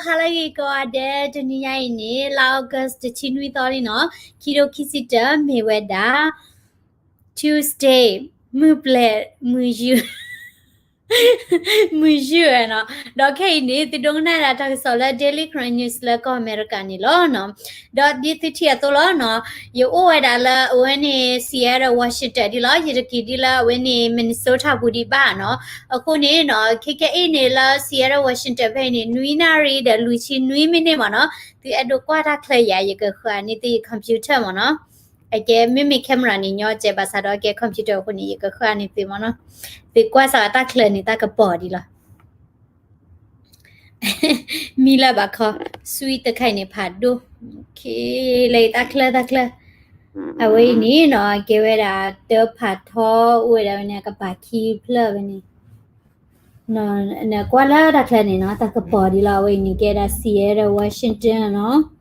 ဟါလၢအဂ့ၤကိးဂၤဒဲး, တနံၤညါအံၤန့ၣ် လါ August တဆံနွံသီလံနီၤ, ခံထိခံဆံတၢ မ့ၢ်ဝဲဒၣ် Tuesday, မုၢ်ပျဲၢ် မုၢ်ယုၢ် မုၢ်ယုၢ်နီၤ, ဒီးခဲအံၤန့ၣ် သုဒိကနၣ်ဒၣ်တၢ်ကစီၣ်လၢ Daily Karen News လၢကီၢ်အမဲရကၤန့ၣ်လီၤနီၤ. ဒီးဒ်သုထံၣ်အသိးလီၤနီၤ, ယအိၣ်ဝဲဒၣ်လၢအဝဲန့ၣ် Seattle Washington ဒ်လီၤ, ယတက့ၤဒ်လၢအဝဲန့ၣ် Minnesota ပူၤဒံးဘၣ်နီၤ. အဃိန့ၣ်နီၤ, ခဲကနံၣ်အံၤန့ၣ်လၢ Seattle Washington ဖဲအံၤန့ၣ် နွံနၣ်ရံၣ်ဒီးလွံၢ်ဆံနွံမံးနံးမ့ၢ်နီၤ, သုအဲၣ်ဒိးကွၢ်တၢ်ချၢယၤ ယကဃၢၤန့ၢ်သုယ computer မ့ၢ်နီၤ. အကဲ မ့မ့ၢ် camera န့ၣ် ညီကဲဘၣ်ဆၣ်ဒီးကဲ computer အဃိန့ၣ် ယကဃၢၤန့ၢ်သုမ့ၢ်နီၤ. သုကွၢ်စးတၢ်ချၢန့ၣ် တၢ်ကပီၤဒံးလီၤ. မံလၢဘၣ်ခီ, ဆွံတခါအံၤန့ၣ်ဖးဒိၣ်, လၢတၢ်ချၢ တၢ်ချၢ, အဝဲအံၤန့ၣ်နီၤ ကဲဝဲဒၣ်တၢ်ဖးထီအိၣ်ဝဲဒၣ်ဝဲန့ၣ် အကပၤခံဖျၢၣ်ဝဲန့ၣ်, နကွၢ်လၢတၢ်ချၢန့ၣ်နီၤ တၢ်ကပီၤဒံးလီၤ. အဝဲအံၤန့ၣ် ကဲဒၣ် Seattle Washington နီၤ.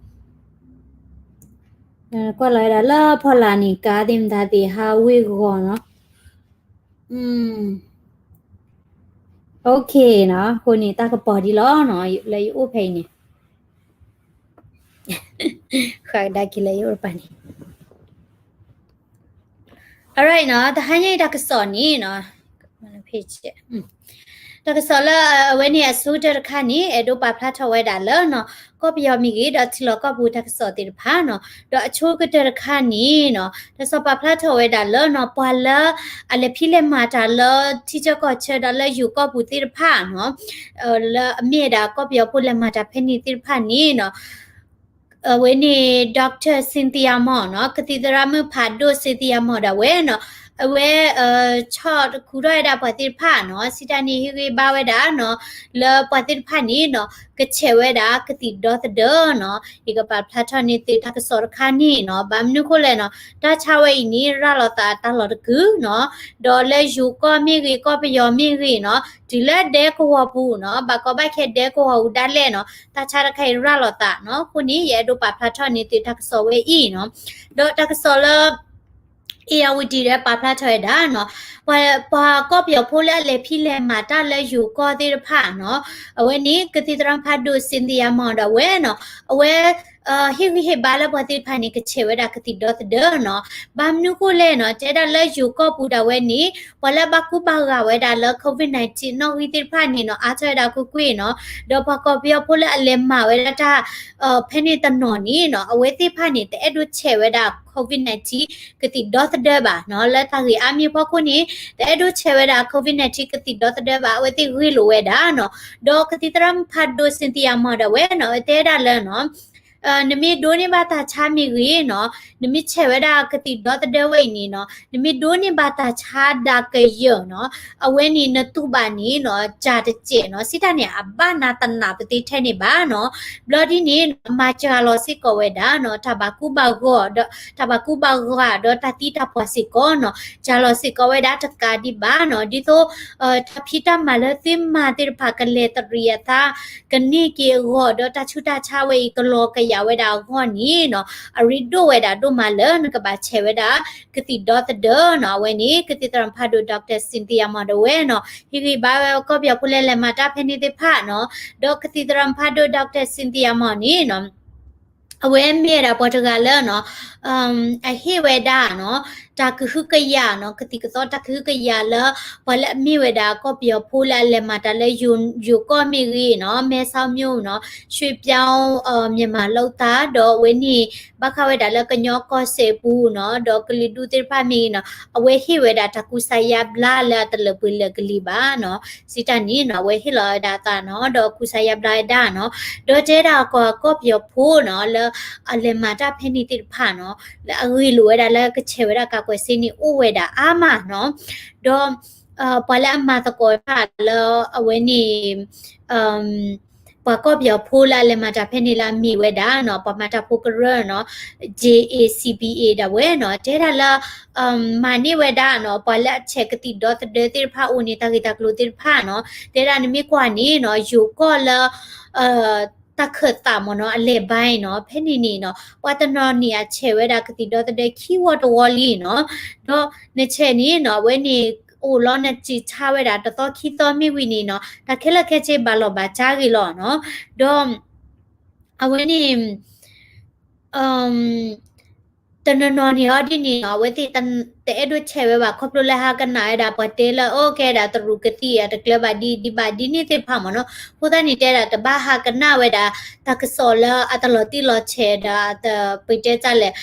ကွၢ်လီၤဝဲဒၣ်လၢဖီလာ်န့ၣ် ကါသ့ၣ်မတၤသ့ၣ်ဟးဝ့ၢ်ဂီၤနီၤ. OK နီၤ, အဃိန့ၣ် တၢ်ကပီၤဒံးလီၤနီၤ လၢယအိၣ်ဖဲအံၤန့ၣ်. ဃးကဒါက့ၤလၢယအိၣ်တပၤန့ၣ်. Alright နီၤ, တဟါညါအံၤတၢ်ကစီၣ်န့ၣ်နီၤ, တၢ်ကစီၣ်လၢအဝဲန့ၣ်အဆိကတၢၢ်တခါန့ၣ် အဲၣ်ဒိးပာ်ဖျါထီၣ်ဝဲဒၣ်လၢနီၤ ကီၢ်ပယီၤမ့ၢ်ဂ့ၤ ဒီးထံလီၢ်ကီၢ်ပူၤတၢ်ကစီၣ်သ့ၣ်တဖၣ်နီၤ, ဒီးအဆိကတၢၢ်တခါန့ၣ်နီၤ တၢ်ကစီၣ်ပာ်ဖျါထီၣ်ဝဲဒၣ်လၢနီၤ ပှၤလၢအလဲၤဖံးလဲၤမၤတၢ်လၢထံဆၢကီၢ်ဆၢဒီးလၢယိၤကီၢ်ပူၤသ့ၣ်တဖၣ်နီၤ, လၢအမ့ၢ်ဝဲဒၣ်ကီၢ်ပယီၤဖိလဲၤမၤတၢ်ဖဲန့ၣ်သ့ၣ်တဖၣ်န့ၣ်နီၤ အဝဲန့ၣ် Doctor Cynthia Mao နီၤ, ကသံၣ်သရၣ်မုၣ်ဖးဒိၣ် Cynthia Mao ဒၣ်ဝဲနီၤ, အဝဲ ဆီၣ်တခူထီၣ်ဝဲဒၣ်ပှၤသ့ၣ်တဖၣ်နီၤ, စံးတၢ်န့ၣ်ဟ့ၣ်ဂံၢ်ဘါဝဲဒၣ်နီၤ, လၢပှၤသ့ၣ်တဖၣ်န့ၣ်နီၤ ကဆဲးဝဲဒၣ်ကသံၣ်ဒီသဒၢနီၤ, ယကပာ်ဖျါထီၣ်န့ၢ်သုတၢ်ကစီၣ်တခါန့ၣ်နီၤ, ဘၣ်မနုၤဃိလဲၣ်နီၤ, တၢ်ဆါဝဲအံၤန့ၣ် ရၤလီၤသးတၢ်လီၢ်တကုာ်နီၤ, ဒီးလၢယိၤကီၢ်မ့ၢ်ဂ့ၤ ကီၢ်ပယီၤမ့ၢ်ဂ့ၤနီၤ, တုၤလၢဒဲကဝီၤပူၤနီၤ, ဘၣ်ကီဘၣ်ခဲဒဲကဝီၤပူၤဒၣ်လဲာ်နီၤ, တၢ်ဆါတခါအံၤရၤလီၤသးနီၤ, အဃိန့ၣ် ယအဲၣ်ဒိးပာ်ဖျါထီၣ်န့ၢ်သုတၢ်ကစီၣ်ဝဲအံၤနီၤ, ဒီးတၢ်ကစီၣ်လၢ ဧရာဝတီ ဒီးပာ်ဖျါထီၣ်ဝဲဒၣ်နီၤ, ပှၤ ပှၤကီၢ်ပယီၤဖိလၢအလဲၤဖံးလဲၤမၤတၢ်လၢယိၤကီၢ်သ့ၣ်တဖၣ်နီၤ, အဝဲန့ၣ် ကသံၣ်သရၣ်မုၣ်ဖးဒိၣ် Cynthia Mao ဒၣ်ဝဲနီၤ, အဝဲ ဟ့ၣ်ဂံၢ်ဟ့ၣ်ဘါလၢပှၤသ့ၣ်တဖၣ်န့ၣ် ကဆဲးဝဲဒၣ်ကသံၣ်ဒီသဒၢနီၤ, ဘၣ်မနုၤဃိလဲၣ်နီၤ, တဲဒၣ်လၢယိၤကီၢ်ပူၤဒၣ်ဝဲန့ၣ် ပှၤလၢဘၣ်ကူဘၣ်ဂာ်ဝဲဒၣ်လၢ COVID nineteen နီၣ်ဂံၢ်သ့ၣ်တဖၣ်န့ၣ်နီၤ အါထီၣ်ဝဲဒၣ်ကွ့ၢ်ကွ့ၢ်နီၤ, ဒီးပှၤကီၢ်ပယီၤဖိလၢအလဲၤမၤဝဲဒၣ်တၢ် ဖဲန့ၣ်တနီၤန့ၣ်နီၤ, အဝဲသ့ၣ်တဖၣ်န့ၣ် တအဲၣ်ဒိးဆဲးဝဲဒၣ် COVID nineteen ကသံၣ်ဒီသဒၢဘၣ်နီၤ, လၢတၢ်ဂ့ၢ်အါမံၤအဖီခိၣ်န့ၣ် တအဲၣ်ဒိးဆဲးဝဲဒၣ် COVID nineteen ကသံၣ်ဒီသဒၢဘၣ်, အဝဲသ့ၣ်ဂ့ၢ်လိာ်ဝဲဒၣ်နီၤ, ဒီးကသံၣ်သရၣ်မုၣ်ဖးဒိၣ် Cynthia Mao ဒၣ်ဝဲနီၤ တဲဒၣ်လၢနီၤ နမ့ၢ်ဒိးန့ၢ်ဘၣ်တၢ်ဆါမ့ၢ်ဂ့ၤနီၤ, နမ့ၢ်ဆဲးဝဲဒၣ်ကသံၣ်ဒီသဒၢဝဲအံၤန့ၣ်နီၤ, နမ့ၢ်ဒိးန့ၢ်ဘၣ်တၢ်ဆါဒၣ်ကယၢၢ်နီၤ, အဝဲန့ၣ်နတူၢ်ဘၣ်န့ၣ်နီၤ ကၢ်တစဲးနီၤ, စံးတၢ်န့ၣ် အဘၣ်နၤတနာ်ပသ့ထဲန့ၣ်ဘၣ်နီၤ, ဘျီဒ်န့ၣ်နီၤ မၤစှၤလီၤစ့ၢ်ကီးဝဲဒၣ်နီၤ တၢ်ဘၣ်ကူဘၣ်ဂာ်ဒီး တၢ်ဘၣ်ကူဘၣ်ဂာ်ဒီးတၢ်သံတၢ်ပှၢ်စ့ၢ်ကီးနီၤ, စှၤလီၤစ့ၢ်ကီးဝဲဒၣ်တကးဒံးဘၣ်နီၤ, ဒ်သိး တၢ်ဖံးတၢ်မၤလၢသုမၤသ့ၣ်တဖၣ် ကလဲၤတရံးအသး ကန့ၢ်က့ၤအဂီၢ် ဒီးတၢ်ဆူးတၢ်ဆါဝဲအံၤ ကလီၤကယာ်ဝဲဒၣ်အဂီၢ်န့ၣ်နီၤ, အရ့ဒိၣ်ဝဲဒၣ်ဒိၣ်မးလၢနကဘၣ်ဆဲးဝဲဒၣ် ကသံၣ်ဒီသဒၢနီၤ, အဝဲန့ၣ် ကသံၣ်သရၣ်မုၣ်ဖးဒိၣ် Doctor Cynthia Mao ဒၣ်ဝဲနီၤ, ဟ့ၣ်ဂံၢ်ဘါဝဲကီၢ်ပယီၤဖိလၢလဲၤမၤတၢ်ဖဲန့ၣ်သ့ၣ်တဖၣ်နီၤ, ဒီးကသံၣ်သရၣ်မုၣ်ဖးဒိၣ် Doctor Cynthia Mao န့ၣ်နီၤ အဝဲမ့ၢ်ဝဲဒၣ်ပှၤတဂၤလၢနီၤ အဟ့ၣ်ဝဲဒၣ်နီၤ တၢ်ကဟုကယာ်နီၤ ကသံၣ်ကသီတၢ်ကဟုကယာ်လၢ ပှၤလၢအမ့ၢ်ဝဲဒၣ်ကီၢ်ပယီၤဖိလၢအလဲၤမၤတၢ်လၢယိၤကီၢ်မ့ၢ်ဂ့ၤနီၤ မဲဆောက်မြို့နီၤ ရွှေ့ပြောင်းမြန်မာလုပ်သား ဒီးအဝဲန့ၣ် ဘၣ်ဃးဝဲဒၣ်လၢကညီကီၢ်စဲၣ်ပူၤနီၤ ဒီးကလုာ်ဒူၣ်သ့ၣ်တဖၣ်မ့ၢ်ဂ့ၤနီၤ အဝဲဟ့ၣ်ဝဲဒၣ်တၢ်ကူစါယါဘျါလၢအတလၢာ်ပှ့ၤလၢာ်ကလံၤဘၣ်နီၤ စံးတၢ်န့ၣ်နီၤ အဝဲဟ့ၣ်လီၤဝဲဒၣ်အသးနီၤ ဒီးကူစါယါဘျါဝဲဒၣ်နီၤ ဒီးတဲဒၣ်ကီၢ်ပယီၤဖိနီၤ လၢအလဲၤမၤတၢ်ဖဲန့ၣ်သ့ၣ်တဖၣ်နီၤ လၢအဂ့ၤလိာ်ဝဲဒၣ်လၢကဆဲးဝဲဒၣ်ကးကွဲးစ့န့ၣ်အိၣ်ဝဲဒၣ်အါမးနီၤ ဒီး ပှၤလၢအမၤသကိးတၢ်လၢအဝဲန့ၣ် ပှၤကီၢ်ပယီၤဖိလၢအလဲၤမၤတၢ်ဖဲန့ၣ်လၢအမ့ၢ်ဝဲဒၣ်နီၤ ပှၤမၤတၢ်ဖိကရၢနီၤ J A C B A ဒၣ်ဝဲနီၤ တဲဒၣ်လၢ မၤန့ၢ်ဝဲဒၣ်နီၤ ပှၤလၢအဆဲးကသံၣ်ဒီသဒၢသ့ၣ်တဖၣ်အိၣ်န့ၣ် တၢ်ဂ့ၢ်တၢ်ကျိၤသ့ၣ်တဖၣ်နီၤ တဲဒၣ်နမ့ၢ်ကွၢ်န့ၣ်နီၤ ယိၤကီၢ်လၢ တၢ်ခၢၣ်သးမ့ၢ်နီၤ အလဲၤဘါအံၤနီၤ ဖဲန့ၣ်န့ၣ်နီၤ ပှၤတနီၤန့ၣ်အဆဲးဝဲဒၣ်ကသံၣ်ဒီသဒၢခံဝီတဝီလံနီၤ ဒီးနဆဲးန့ၣ်နီၤ အဝဲန့ၣ် အိၣ်လီၤနစံးဆါဝဲဒၣ်တသီခံသီမ့ၢ်ဝံၤန့ၣ်နီၤ တၢ်ခဲလၢာ်ခဲဆ့ဘၣ်လီၤဘၣ်စၢ်ဂ့ၤလီၤနီၤ ဒီး အဝဲန့ၣ် တနီၤနီၤန့ၣ်အီၤဒ်န့ၣ်နီၤ အဝဲသ့ၣ်တအဲၣ်ဒိးဆဲးဝဲဘၣ် ခီဖျိလၢဟးကနၣ်ဝဲဒၣ် ပှၤတဲလၢအကဲဒၣ်တရူးကသံၣ်အတကျၢၤဘၣ်ဒ်ဒ်ဘၣ်ဒ်န့ၣ်သ့ၣ်တဖၣ်မ့ၢ်နီၤ. အဃိသတးန့ၣ် တဲဒၣ်တဘၣ်ဟးကနၣ်ဝဲဒၣ် တၢ်ကစီၣ်လၢအတလီၤတံၢ်လီၤဆဲးဒီး ပတဲတၢ်လဲၣ်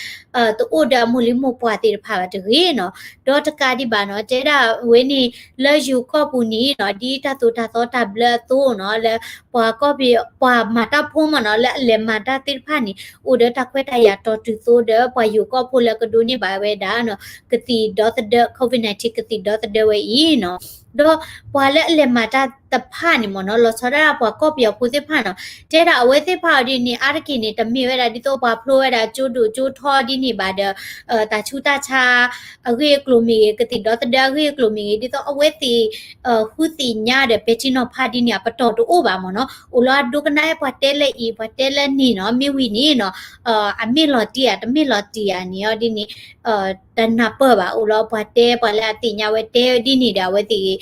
တအိၣ်ဒီးအမိၢ်လံၤမိၢ်ပှၢ်သ့ၣ်တဖၣ်ဘၣ်တဂ့ၤနီၤ. ဒီးတကးဒံးဘၣ်နီၤ တဲဒၣ်ဝဲန့ၣ် လၢယိၤကီၢ်ပူၤန့ၣ်နီၤ ဒ်တၢ်သိၣ်တၢ်သီတၢ်ဘျၢအသိးနီၤ လၢပှၤကီၢ်ပယီၤ ပှၤမၤတၢ်ဖိမ့ၢ်နီၤ လၢအလဲၤမၤတၢ်သ့ၣ်တဖၣ်န့ၣ် အိၣ်ဒီးတၢ်ခွဲးတၢ်ယာ်တီတုၤသိးဒီး ပှၤယိၤကီၢ်ဖိလၢကဒိးန့ၢ်ဘၣ်ဝဲဒၣ်နီၤ ကသံၣ်ဒီသဒၢ COVID nineteen ကသံၣ်ဒီသဒၢဝဲအံၤနီၤ. ဒီးပှၤလၢအလဲၤမၤတၢ်တဖၣ်န့ၣ်မ့ၢ်နီၤ လီၤဆီဒၣ်တၢ်ပှၤကီၢ်ပယီၤဖိသ့ၣ်တဖၣ်နီၤ တဲဒၣ်အဝဲသ့ၣ်တဖၣ်အီၤဒ်န့ၣ် အါတက့ၢ်န့ၣ် တမ့ၢ်ဝဲဒၣ်ဒ်သိးပှၤဖျိဝဲဒၣ်ကၠိဒိၣ်ကၠိထီဒ်န့ၣ်ဘၣ်ဒီး တၢ်ဆူးတၢ်ဆါအဂ့ၢ်အကျိၤမ့ၢ်ဂ့ၤ ကသံၣ်ဒီသဒၢအဂ့ၢ်အကျိၤမ့ၢ်ဂ့ၤ ဒ်သိးအဝဲသ့ၣ် ဃုသ့ၣ်ညါဒီးပဲာ်ထံနီၤဖးဒ်န့ၣ် အပတီၢ်တအိၣ်ဘၣ်မ့ၢ်နီၤ. အိၣ်လီၤအဒိကနၣ်အဲၣ်ပှၤတဲလၢအံၤ ပှၤတဲလၢန့ၣ်နီၤ မ့ၢ်ဝံၤန့ၣ်နီၤ အမ့ၢ်လီၤတံၢ်ဧါ တမ့ၢ်လီၤတံၢ်ဧါန့ၣ်အီၤဒ်န့ၣ် တနၢ်ပၢၢ်ဘၣ် အိၣ်လီၤပှၤတဲပှၤလၢအသ့ၣ်ညါဝဲတဲဒ်န့ၣ်ဒီး အဝဲသ့ၣ်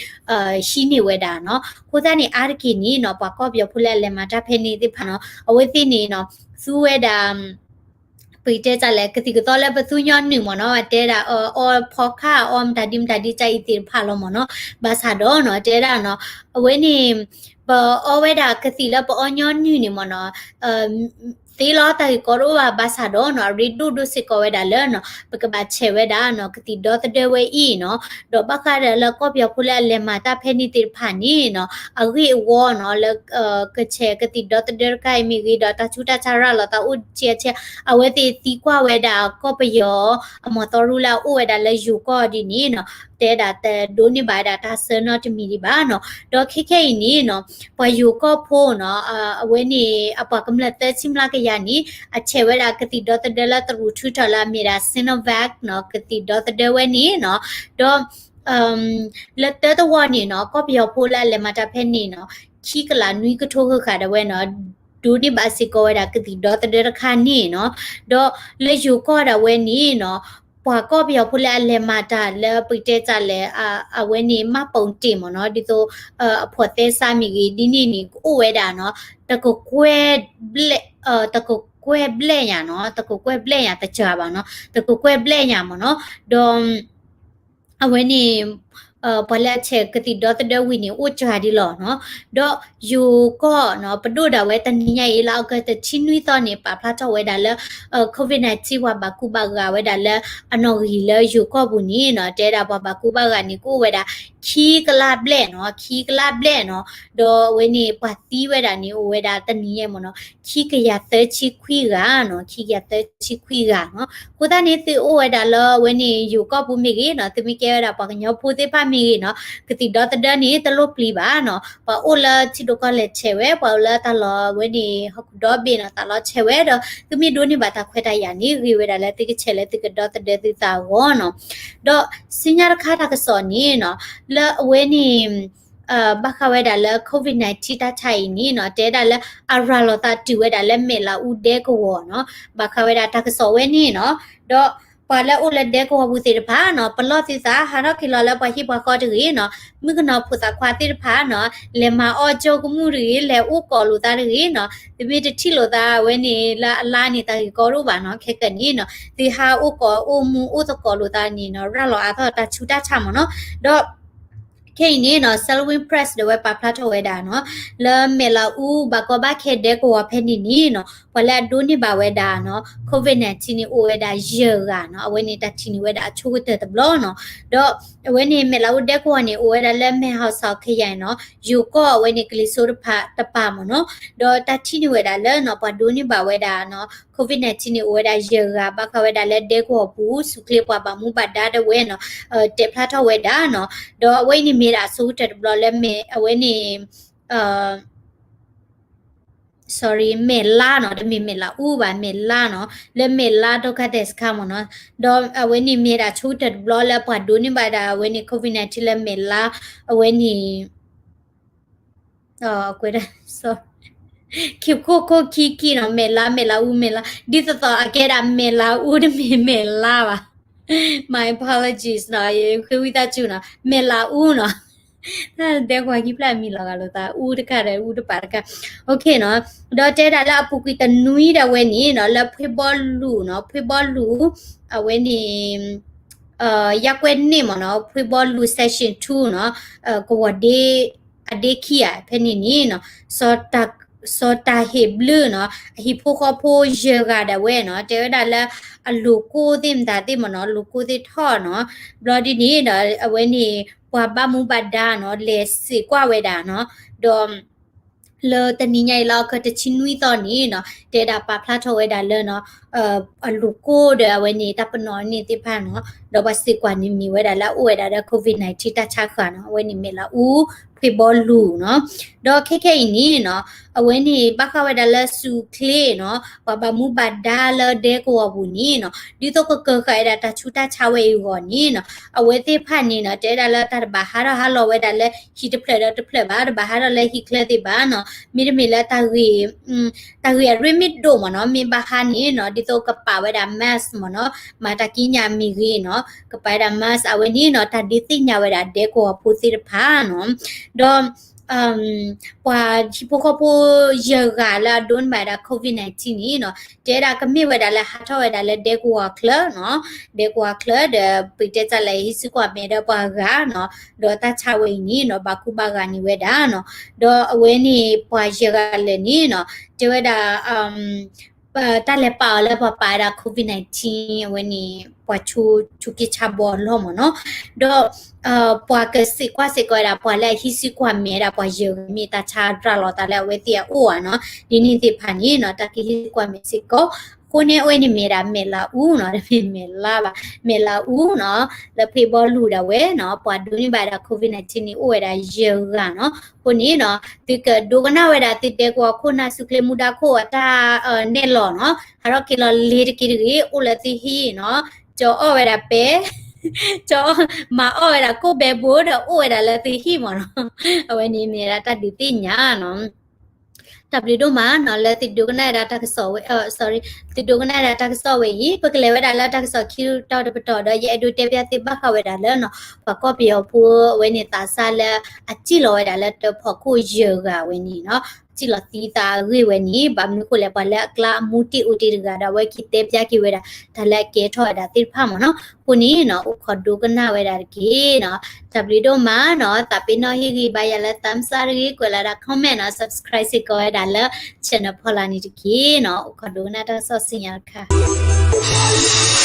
ဟံးန့ၢ်ဝဲဒၣ်နီၤ. အဃိသတးန့ၣ် အါတက့ၢ်န့ၣ်နီၤ ပှၤကီၢ်ပယီၤဖိလၢအလဲၤမၤတၢ်ဖဲန့ၣ်သ့ၣ်တဖၣ်နီၤ အဝဲသ့ၣ်န့ၣ်နီၤ သူဝဲဒၣ် ပတဲတၢ်လဲၣ် ကသံၣ်ကသီလၢပသူညီနုၢ်မ့ၢ်နီၤ တဲဒၣ် အီဖီခါ အီမတၤဒ်မတၤဒ်ကါအံၤသ့ၣ်တဖၣ်လီၤမ့ၢ်နီၤ ဘၣ်ဆၣ်ဒီးနီၤ တဲဒၣ်နီၤ အဝဲန့ၣ် ပအီဝဲဒၣ်ကသံၣ်လၢပအီညီနုၢ်န့ၣ်မ့ၢ်နီၤ သ့လီၤတၢ်ဂ့ၢ်ကီတအိၣ်ဘၣ် ဘၣ်ဆၣ်ဒီးနီၤ အရ့ဒိၣ်ဒိၣ်စ့ၢ်ကီးဝဲဒၣ်လၢနီၤ ပကဘၣ်ဆဲးဝဲဒၣ်နီၤ ကသံၣ်ဒီသဒၢဝဲအံၤနီၤ ဒီးဘၣ်ဃးဒီးလၢကီၢ်ပယီၤဖိလၢအလဲၤမၤတၢ်ဖဲန့ၣ်သ့ၣ်တဖၣ်န့ၣ်နီၤ အဂ့ၢ်အဝီနီၤ လၢ ကဆဲးကသံၣ်ဒီသဒၢတခါအံၤမ့ၢ်ဂ့ၤ ဒီးတၢ်ဆူးတၢ်ဆါရၤလီၤသးအိၣ်ဆံးအဆဲး အဝဲသ့ၣ်သံကွၢ်ဝဲဒၣ်ကီၢ်ပယီၤ အမီၤသီရူလၢအအိၣ်ဝဲဒၣ်လၢယိၤကီၢ်ဒ်န့ၣ်နီၤ တဲဒၣ်တဒိးန့ၢ်ဘၣ်ဝဲဒၣ်တၢ်ဆၢနီတမံၤဒံးဘၣ်နီၤ ဒီးခဲခဲအံၤန့ၣ်နီၤ ပှၤယိၤကီၢ်ဖိနီၤ အဝဲန့ၣ် အပှၤကမျၢၢ်သၢဆံမျးကယၤန့ၣ် အဆဲးဝဲဒၣ်ကသံၣ်ဒီသဒၢလၢတရူးထုထီၣ်လၢအမ့ၢ်ဒၣ် Sinovac နီၤ ကသံၣ်ဒီသဒၢဝဲန့ၣ်နီၤ ဒီး လၢတၢတဝီန့ၣ်နီၤ ကီၢ်ပယီၤဖိလၢအလဲၤမၤတၢ်ဖဲန့ၣ်နီၤ ခံကလးနွံကထိဃၣ်ဃၣ်ဒၣ်ဝဲနီၤ ဒိးန့ၢ်ဘၣ်စ့ၢ်ကီးဝဲဒၣ်ကသံၣ်ဒီသဒၢတခါန့ၣ်နီၤ ဒီးလၢယိၤကီၢ်ဒၣ်ဝဲန့ၣ်နီၤ ပှၤကီၢ်ပယီၤဖိလၢအလဲၤမၤတၢ်လၢပတဲတၢ်လဲၣ် အဝဲန့ၣ် မှတ်ပုံတင် မ့ၢ်နီၤ ဒ်သိး အဖိးသဲစးမ့ၢ်ဂ့ၤ ဒ်န့ၣ်န့ၣ် ကအိၣ်ဝဲဒၣ်နီၤ တကကွဲၢ်ဘျဲၣ် တကကွဲၢ်ဘျဲၣ်ညါနီၤ တကကွဲၢ်ဘျဲၣ်ညါတစှၤဘၣ်နီၤ တကကွဲၢ်ဘျဲၣ်ညါမ့ၢ်နီၤ ဒီး အဝဲန့ၣ် ပှၤလၢအဆဲးကသံၣ်ဒီသဒၢဝံၤန့ၣ် အိၣ်စှၤဒ်လီၤနီၤ ဒီးယိၤကီၢ်နီၤ ပဒိၣ်ဒၣ်ဝဲတနံၤညါအံၤ လၢအီကူးတဆံနွံသီန့ၣ် ပာ်ဖျါထီၣ်ဝဲဒၣ်လၢ COVID nineteen ပှၤဘၣ်ကူဘၣ်ဂာ်ဝဲဒၣ်လၢအနီၣ်ဂံၢ်လၢယိၤကီၢ်ပူၤန့ၣ်နီၤ တဲဒၣ်ပှၤဘၣ်ကူဘၣ်ဂာ်န့ၣ် ကအိၣ်ဝဲဒၣ် ခံကလးဘျဲၣ်နီၤ ခံကလးဘျဲၣ်နီၤ ဒီးအဝဲန့ၣ် ပှၤသံဝဲဒၣ်န့ၣ် အိၣ်ဝဲဒၣ်တနံၤညါမ့ၢ်နီၤ ခံကယၤသၢဆံခွံဂၤနီၤ ခံကယၤသၢဆံခွံဂၤနီၤ အဃိသတးန့ၣ် သုအိၣ်ဝဲဒၣ်လၢအဝဲန့ၣ် ယိၤကီၢ်ပူၤမ့ၢ်ဂ့ၤနီၤ သုမ့ၢ်ကဲဝဲဒၣ်ပှၤကညီဖိသ့ၣ်တဖၣ်မ့ၢ်ဂ့ၤနီၤ ကသံၣ်ဒီသဒၢန့ၣ် တလိၣ်ပျံၤဘၣ်နီၤ ပှၤအိၣ်လၢထံဒိၣ်ကီၢ်လဲၢ်ဆဲးဝဲ ပှၤအိၣ်လၢတၢ်လီၢ်အဝဲန့ၣ် ဟီၣ်ခိၣ်ဒီဘ့ၣ်နီၤ သးလီဆဲးဝဲဒီး သုမ့ၢ်ဒိးန့ၢ်ဘၣ်တၢ်ခွဲးတၢ်ယာ်န့ၣ် ဂ့ၤဝဲဒၣ်လၢသုကဆဲးလၢသုကဒီသဒၢသုသးအဂီၢ်နီၤ ဒီးဆူညါတခါတၢ်ကစီၣ်န့ၣ်နီၤ လၢအဝဲန့ၣ် ဘၣ်ဃးဝဲဒၣ်လၢ COVID nineteen တၢ်ဆါအံၤန့ၣ်နီၤ တဲဒၣ်လၢအရၤလီၤသးတုၤဝဲဒၣ်လၢမဲာ်လးအူဒဲကဝီၤနီၤ ဘၣ်ဃးဝဲဒၣ်တၢ်ကစီၣ်ဝဲန့ၣ်နီၤ ဒီးပှၤလၢအအိၣ်လၢဒဲကဝီၤပူၤသ့ၣ်တဖၣ်နီၤ ပလီၢ်သုသး ဟးထီၣ်က့ၤလီၤလၢပှၤဟံၣ်ပှၤဃီတဂ့ၤနီၤ မုၣ်ကနီၤဖိသၣ်ခွါသ့ၣ်တဖၣ်နီၤ လဲၤမၤအီၣ်ကၠိကမူၣ်တဂ့ၤ လဲၤအိၣ်ကိးလိာ်သးတဂ့ၤနီၤ သုမ့ၢ်တထံၣ်လိာ်သးဝဲန့ၣ် လၢအလါန့ၣ် တၢ်ဂ့ၢ်ကီတအိၣ်ဘၣ်နီၤ ခဲကနံၣ်နီၤ သုဟးအိၣ်ကိးအိၣ်မူအိၣ်သကိးလိာ်သးန့ၣ်နီၤ ရၤလီၤအါထီၣ်တၢ်ဆူးတၢ်ဆါမ့ၢ်နီၤ ဒီး ခဲအံၤန့ၣ်နီၤ Salween Press ဒီးဝဲပာ်ဖျါထီၣ်ဝဲဒၣ်နီၤ လၢမဲာ်လးအူဘၣ်ကီဘၣ်ခဲဒဲကဝီၤဖဲန့ၣ်န့ၣ်နီၤ ပှၤလၢအဒိးန့ၢ်ဘၣ်ဝဲဒၣ်နီၤ COVID nineteen န့ၣ် အိၣ်ဝဲဒၣ်ယဲၢ်ဂၤနီၤ အဝဲန့ၣ်တၢ်ထံၣ်န့ၢ်ဝဲဒၣ်အဆိကတၢၢ်တဘျီနီၤ ဒီးအဝဲန့ၣ်မဲာ်လးအူဒဲကဝီၤန့ၣ် အိၣ်ဝဲဒၣ်လၢမဲၢ်ဟီၣ်စီၣ် ခယၢၣ်နီၤ ယိၤကီၢ်အဝဲန့ၣ် ကလံၤစိးတဖၣ်တပၤမ့ၢ်နီၤ ဒီးတၢ်ထံၣ်န့ၢ်ဝဲဒၣ်လၢနီၤ ပှၤဒိးန့ၢ်ဘၣ်ဝဲဒၣ်နီၤ COVID nineteen န့ၣ် အိၣ်ဝဲဒၣ်ယဲၢ်ဂၤ ဘၣ်ဃးဝဲဒၣ်လၢဒဲကဝီၤပူၤ ဆူၣ်ချ့ပှၤဘၣ်မူဘၣ်ဒါဒၣ်ဝဲနီၤ တဲဖျါထီၣ်ဝဲဒၣ်နီၤ ဒီးအဝဲအံၤန့ၣ်မ့ၢ်ဒၣ်အဆိကတၢၢ်တဘျီလၢမဲာ် အဝဲန့ၣ် sorry မဲာ်လါနီၤ တမ့ၢ်မဲာ်လးအူဘၣ် မဲာ်လါနီၤ လၢမဲာ်လါ ဒုက္ခသည်စခန်း မ့ၢ်နီၤ ဒီးအဝဲန့ၣ်မ့ၢ်ဒၣ်ဆိကတၢၢ်တဘျီလၢပှၤဒိးန့ၢ်ဘၣ်ဒၣ်အဝဲန့ၣ် COVID nineteen လၢမဲာ်လါ အဝဲန့ၣ် ကွဲးဒၣ် sorry ခံခိၣ်ခိၣ်ခံခံနီၤ မဲာ်လါ မဲာ်လးအူ မဲာ်လါ ဒ်သိးသိးအကဲဒၣ်မဲာ်လးအူတမ့ၢ်မဲာ်လါဘၣ် my apologies နီၤ ယဃ့ဝံသးစူၤနီၤ မဲာ်လးအူနီၤ တၢ်ဒဲကွၢ်ခံဖျၢၣ်အမံၤလီၤဂာ်လိာ်သး အူတကၢ်ဒီး အူတပာ်တကၢ် OK နီၤ. ဒီးတဲဒၣ်လၢအပူၤကွံာ်တနွံဒၣ်ဝဲန့ၣ်နီၤ လၢဖှ့ဘီလူၤနီၤ ဖှ့ဘီလူၤ အဝဲန့ၣ် ယကွဲၢ်န့ၣ်မ့ၢ်နီၤ ဖှ့ဘီလူၤ section two နီၤ ကဝီၤဒ့ အဒ့ခံဂၤ ဖဲန့ၣ်န့ၣ်နီၤ စီၤတၤဟ့းဘျုးနီၤ အဟံၣ်ဖိဃီဖိယဲၢ်ဂၤဒၣ်ဝဲနီၤ တဲဝဲဒၣ်လၢ အလိၤကိၢ်သ့ၣ်မတၤသ့ၣ်မ့ၢ်နီၤ လိၤကိၢ်သ့ၣ်ထီၣ်နီၤ ဘျီဒ်န့ၣ်ဒီး အဝဲန့ၣ် ပှၤဘၣ်မူဘၣ်ဒါနီၤ လဲၤစံးကွၢ်ဝဲဒၣ်နီၤ ဒီး လၢတနံၤညါအံၤလၢအီကူးတဆံနွံသီန့ၣ်နီၤ တဲဒၣ်ပာ်ဖျါထီၣ်ဝဲဒၣ်လၢနီၤ အလိၤကိၢ်ဒီးအဝဲန့ၣ် တၢ်ပနီၣ်န့ၣ်သ့ၣ်တဖၣ်နီၤ ဒီးပှၤစံးကွၢ်န့ၣ်မ့ၢ်ဝဲဒၣ်လၢအအိၣ်ဝဲဒၣ်ဒီး COVID nineteen တၢ်ဆါဃၢၤနီၤ အဝဲန့ၣ်မဲာ်လးအူ ဖှ့ဘီလူၤနီၤ ဒီးခဲခဲအံၤန့ၣ်နီၤ အဝဲန့ၣ်ဘၣ်ဃးဝဲဒၣ်လၢစူၤချ့နီၤ ပှၤဘၣ်မူဘၣ်ဒါလၢဒဲကဝီၤပူၤန့ၣ်နီၤ ဒ်သိးကကၢၤဃာ်ဝဲဒၣ်တၢ်ဆူးတၢ်ဆါဝဲအံၤအဂီၢ်န့ၣ်နီၤ အဝဲသ့ၣ်တဖၣ်န့ၣ်နီၤ တဲဝဲဒၣ်လၢတၢ်တဘၣ်ဟးထီၣ်ဟးလီၤဝဲဒၣ်လၢဟံၣ်တဖျၢၣ်ဒီးတဖျၢၣ်ဘၣ် တဘၣ်ဟးထီၣ်လၢဟံၣ်ချၢသ့ၣ်ဘၣ်နီၤ မ့တမ့ၢ်လၢ တၢ်ဂ့ၢ်အရ့မ့ၢ်ဒိၣ်မ့ၢ်နီၤ မ့ၢ်ဘၣ်ဟးန့ၣ်နီၤ ဒ်သိးကပာ်ဝဲဒၣ် mask မ့ၢ်နီၤ မၤတၢ်ကံးညာ်မ့ၢ်ဂ့ၤနီၤ ကပာ်ဝဲဒၣ် mask အဝဲန့ၣ်နီၤ တၢ်ဒုးသ့ၣ်ညါဝဲဒၣ်ဒဲကဝီၤဖိသ့ၣ်တဖၣ်နီၤ ဒီး ပှၤဟံၣ်ဖိဃီဖိယဲၢ်ဂၤလၢအဒိးန့ၢ်ဘၣ်ဝဲဒၣ် COVID nineteen န့ၣ်နီၤ တဲဒၣ်ကမ့ၢ်ဝဲဒၣ်လၢဟးထီၣ်ဝဲဒၣ်လၢဒဲကဝီၤချၢနီၤ ဒဲကဝီၤချၢဒီး ပတဲတၢ်လၢဟံးစုကွၢ်မဲာ်ဒီးပှၤဂၤနီၤ ဒီးတၢ်ဆါဝဲအံၤန့ၣ်နီၤ ဘၣ်ကူဘၣ်ဂာ်န့ၢ်ဝဲဒၣ်နီၤ ဒီးအဝဲန့ၣ်ပှၤယဲၢ်ဂၤလၢာ်န့ၣ်နီၤ တဲဝဲဒၣ် တၢ်လဲၤပာ်အီၤလၢပှၤပာ်ဝဲဒၣ် COVID nineteen အဝဲန့ၣ် ပှၤဆူ ဆူက့ဆါဘီအလီၢ်မ့ၢ်နီၤ ဒီး ပှၤကစံးကွၢ်စ့ၢ်ကီးဝဲဒၣ် ပှၤလၢအဟံးစုကွၢ်မဲာ်ဝဲဒၣ် ပှၤယဲၢ်ဂၤမ့ၢ်တၢ်ဆါရၤလီၤသးလၢအဝဲသ့ၣ်အအိၣ်ဧါနီၤ ဒ်န့ၣ်သ့ၣ်တဖၣ်န့ၣ်နီၤ တၢ်ကဟံးစုကွၢ်မဲာ်စ့ၢ်ကီး အဃိန့ၣ် အဝဲန့ၣ်မ့ၢ်ဒၣ်မဲာ်လးအူနီၤ တမ့ၢ်မဲာ်လါဘၣ် မဲာ်လးအူနီၤ လၢဖှ့ဘီလူၤဒၣ်ဝဲနီၤ ပှၤဒိးန့ၢ်ဘၣ်ဒၣ် COVID nineteen န့ၣ် အိၣ်ဝဲဒၣ်ယဲၢ်ဂၤနီၤ အဃိန့ၣ်နီၤ သုကဒိကနၣ်ဝဲဒၣ်သုဒဲကဝီၤခိၣ်နၢ် စူၤချ့မူဒါခိၣ်အတၢ်နဲၣ်လီၤနီၤ ဟးထီၣ်က့ၤလီၤလ့ၤတက့ၢ်တဂ့ၤ အိၣ်လၢသုဟံၣ်နီၤ ကၠီအီၣ်ဝဲဒၣ်ပဲ ကၠီ မၤအီၣ်ဝဲဒၣ်ကိၣ်ဘဲဘိဒီးအိၣ်ဝဲဒၣ်လၢသုဟံၣ်မ့ၢ်နီၤ အဝဲန့ၣ်မ့ၢ်ဒၣ်တၢ်ဒုးသ့ၣ်ညါနီၤ တၢ်ဘျုးဒိၣ်မးနီၤ လၢသုဒိကနၣ်ဝဲဒၣ်တၢ်ကစီၣ်ဝဲ sorry သုဒိကနၣ်ဝဲဒၣ်တၢ်ကစီၣ်ဝဲအံၤ ပကလဲၤဝဲဒၣ်လၢတၢ်ကစီၣ်ခံတီၤတပတီၢ်ဒီး ယအဲၣ်ဒိးတဲပျၢ်သုဘၣ်ဃးဝဲဒၣ်လၢနီၤ ပှၤကီၢ်ပယီၤဖိအဝဲန့ၣ်သးစၢ်လၢ အစံၣ်လီၤဝဲဒၣ်လၢတၢ်ဖီခိၣ်ယဲၢ်ဂၤဝဲန့ၣ်နီၤ စံၣ်လီၤသံသးအဂ့ၢ်ဝဲန့ၣ် ဘၣ်မနုၤဃိလဲၣ် ပှၤလၢအကျါအမူတ့ၢ်အိၣ်တ့ၢ်တဂၤဒီး အဝဲက့ၤတဲပျၢ်က့ၤဝဲဒၣ် တၢ်လၢအကဲထီၣ်ဝဲဒၣ်သ့ၣ်တဖၣ်မ့ၢ်နီၤ အဃိန့ၣ်နီၤ အိၣ်ခိးဒိကနၣ်ဝဲဒၣ်တက့ၢ်နီၤ တၢ်ဘျုးဒိၣ်မးနီၤ သးပ့ၤနီၣ်ဟ့ၣ်ဂံၢ်ဘါယၤလၢ thumbs up တဂ့ၤ ကွဲးလီၤဒၣ် comment နီၤ subscribe စ့ၢ်ကီးဝဲဒၣ်လၢ channel ဖီလာ်န့ၣ်တက့ၢ်နီၤ အိၣ်ခိးဒိကနၣ်တၢ်ကစီၣ်ဆူညါတခါ